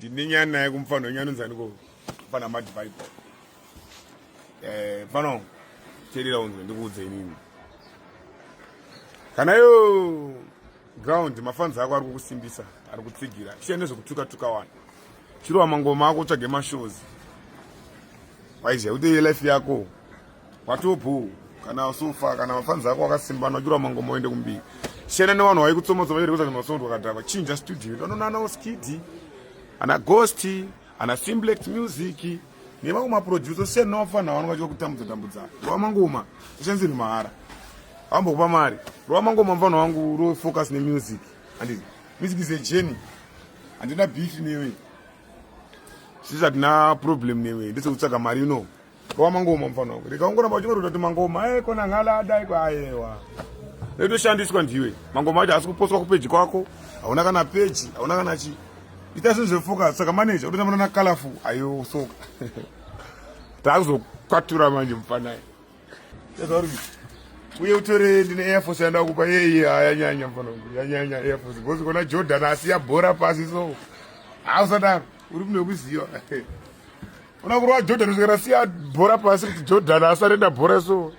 Ndine nyaya naye kumfana wenyu anonzi ko mfana Mad Viper. Eh, mfana wangu, teerera unzwe ndikuudze inini. Kana yo ground mafans ako ari kukusimbisa, ari kutsigira. Siya nezvekutuka tuka wani. Chirova mangoma ako utsvage mashows. Waiziva kuti life yako watobho kana sofa kana mafans ako akasimbana uchirova mangoma uende kumbiri. Siyana nevanhu vaikutsoma tsoma chete kutsvaga masound wakadhakwa. Chinja studio unoona ana Oskid, ana Ghost, ana Simplex Music nevamwe maproducer. Siyana nevafana vanonga vachida kutambudza tambudza. Rova mangoma ushandisirwe mahara. Vambokupa mari. Rova mangoma mfana wangu, ro focus nemusic. Handiti music is a journey. Handina beef newe. Sisi hatina problem newe, ndezvekutsvaga mari ino. Rova mangoma mfana wangu. Rega ungoramba uchingorota kuti mangoma eh kona ngala adai kwa ayewa. Netoshandiswa ndiwe. Mangoma acho asi kupostwa kupeji kwako. Hauna kana peji, hauna kana chi. Ita zvinhu zvefocus, saka manager utotamba na colorful ayo soka. Takuzokwatura manje mfana. Uye utore ndine Air Force yanda kupa yeye yanyanya mfana wangu. Yanyanya Air Force. Because kona Jordan asiya bhora pasi so. Hausadaro. Uri munhu wekuziva. Una kurova Jordan kusvika rasiya bhora pasi kuti Jordan asarenda bhora so.